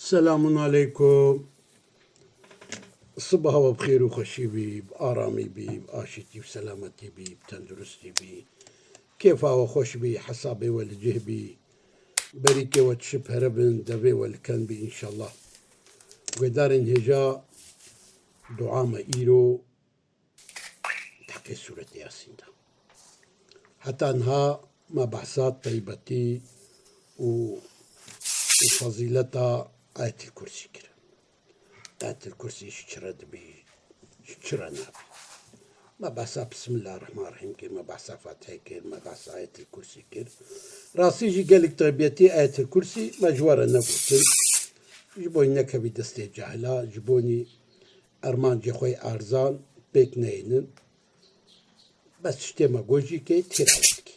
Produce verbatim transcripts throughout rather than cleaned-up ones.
Selamun aleykum. Sibaha we bi xêr û xweşî bî, bi aramî bî, bi aşîtî û selametî bî, bi tenduristî bî. Kêfa we xweş bî, hesabê we li cih bî. Berîkê we tişip here bin, devê we li ken bî înşallah. Guhdarên hêja dua me îro di heqê Sûretê Yasîn de. Heta niha me behsa teybetî û, û fezîleta Ayetil Kursî kir. Ayetil Kursî ji çi re dibî, ji çi re nabî? Me behsa Bismillahirrahmanirrahîm kir, me behsa Fatihê kir, me behsa Ayetil Kursî kir. Rastî jî gelek teybetî Ayetil Kursî me ji we re negotin. Ji bo nekevî destê cahila, ji bo nî ermancê xwe yê erzan pêk neyênin. Bes tiştê me got jî kê têra we dikî.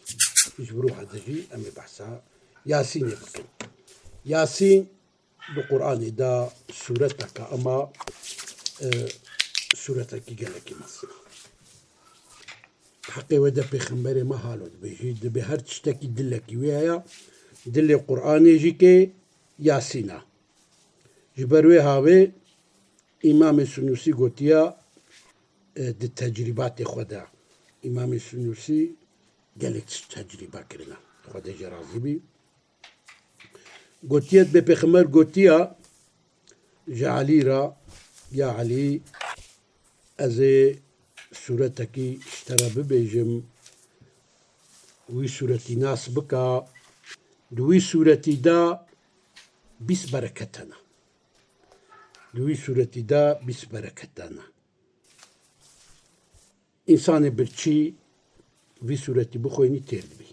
Ji vir û hede jî em ê behsa Yasînê bikin. Yasîn di Qur'anê de sûreteke ama, e, sûretekî gelekî mezin e. Heqê we de pêxemberê me halo dibêjî, dibê her tiştekî dilekî wê heye, dilê Qur'anê jî kê Yasîn e. Ji ber wê havê Îmamê Sunûsî gotiya, e, di tecrîbatê xwe de. Îmamê Sunûsî gelek tişt tecrîbe kirine. Xwedê jê razî bî. Gotiye, dibê pêxember gotiya ji Elî re, ya Elî, ez ê sûretekî ji te re bibêjim, wî sûretî nas bika, di wî sûretî de bîst bereket hene. Di wî sûretî de bîst bereket hene. Însanê birçî vî sûretî bixwênî têr dibî.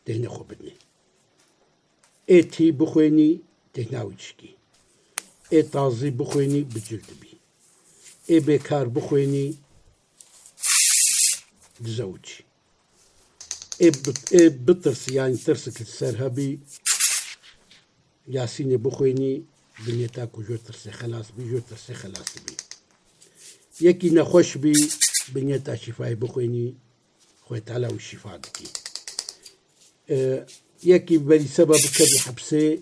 Têhne xwe bidinê. Ê tî bixwênî têhna wî dişkî. Ê tazî bixwênî bi cil dibî. Ê bêkar bixwênî dizewicî. Ê bi-, ê bitirsî, yanî tirsik li ser hebî, Yasînê bixwênî, bi niyeta ku ji tirsê xelas bî, ji tirsê xelas dibî. Yekî nexweş bî, bi niyeta şîfayê bixwênî, Xwedê Teala wî şîfa dikî. E, yekî berî seba bikevî hepsê,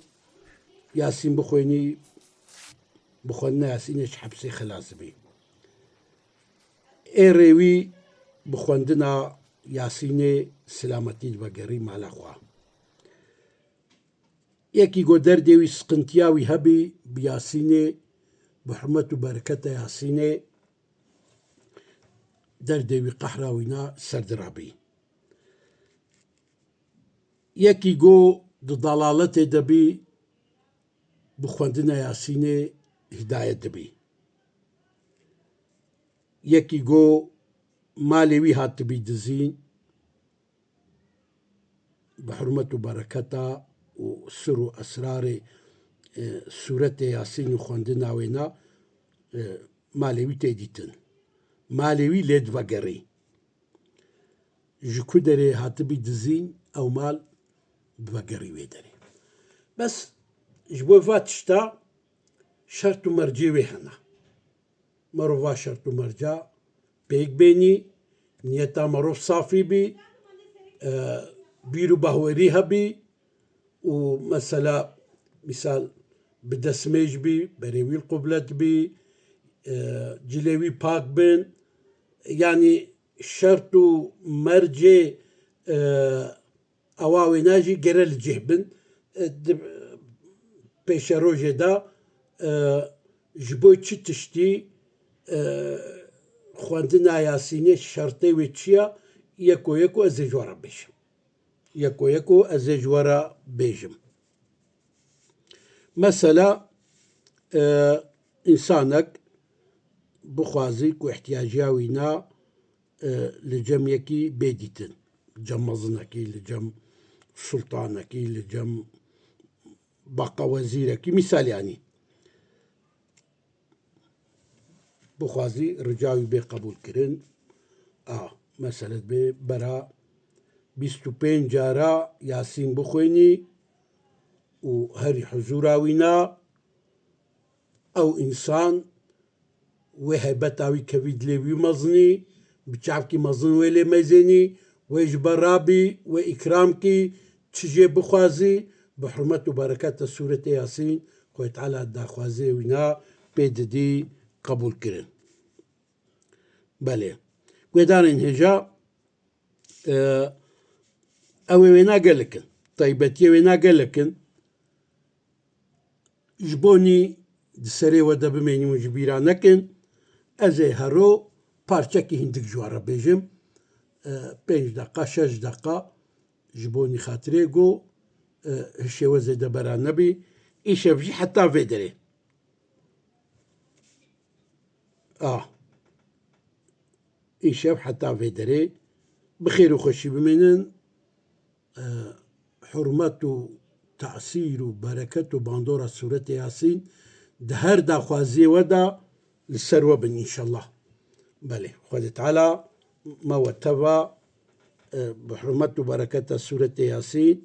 Yasîn bixwênî, bi xwendina Yasînê ji hepsê xelas dibî. Ê rê wî bi xwendina Yasînê silametî divegerî mala xwe. Yekî ku derdê wî, siqintiya wî hebî, bi Yasînê, bi hurmet û bereketa Yasînê, derdê wî, qehra wî na ser dirabî. Yekî ku di dalaletê de bî, bi xwendina Yasînê hidayet dibî. Yekî ku malê wî hatibî dizîn, bi hurmet û bereketa û sir û esrarê, e, sûretê Yasîn û xwendina wê na, e, malê wî tê dîtin. Malê wî lê divegerî. Ji ku derê hatibî dizîn, ew mal divegerî wê derê. Bes ji bo va tişta şert û mercê wê hene. Merov va şert û merca pêk bênî, niyeta merov safî bî, e, bîr û bahwerî hebî û mesela, misal, bi destmêj bî, berê wî li qublet bî, e, cilê wî pak bin, yanî şert û mercê, e, ewa wêna jî gere li cih bin. E, di pêşerojê de, e, ji bo çi tiştî, e, xwendina Yasînê şertê wê çi ya, yeko yeko ez ê ji we re bêjim. Yeko yeko ez ê ji we re bêjim. Mesela, e, însanek bixwazî ku ihtiyaciya wî na, e, li cem yekî bê dîtin. Cem mezinekî, li cem sultanekî, li cem baqa wezîrekî, mîsal yanî. Bixwazî rica wî bê qebûlkirin. A, mesele dibê bera bîst û pênc cara Yasîn bixwênî û herî huzûra wî na, ew însan wê heybeta wî kevî dilê wî mezinî, bi çavkî mezin wê lê meyzênî, wê ji ber rabî, wê îkram kî, çi jê bixwazî, bi hurmet û bereketa Sûretê Yasîn, Xwedê Teala daxwazê wîna pê didî qebûl kirin. Belê. Guhdarên hêja, e, ew ê wêna gelek in. Taybetiyê wêna gelek in. Ji bo nî di serê we de bimênî û ji bîra nekin. Ez ê hero parçekî hindik ji we re bêjim. E, pênc deqa, şeş deqa ji bo nî xatirê go, e, hişê we zêde bera nebî. Îşev jî heta vê derê. Ah. Îşev heta vê derê. Bi xêr û xweşî bimênin. E, hurmet û tesîr û bereket û bandora Sûretê Yasîn di her daxwaziyê we de li ser we bin înşallah. Belê, Xwedê Teala me we teva, e, bi hurmet û bereketa Sûretê Yasîn,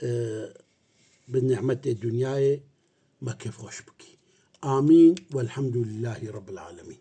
e, bi nîmetê dinyayê me kêfxweş bikî. Amîn. Welhamdulîllahî Rabbil Alemîn.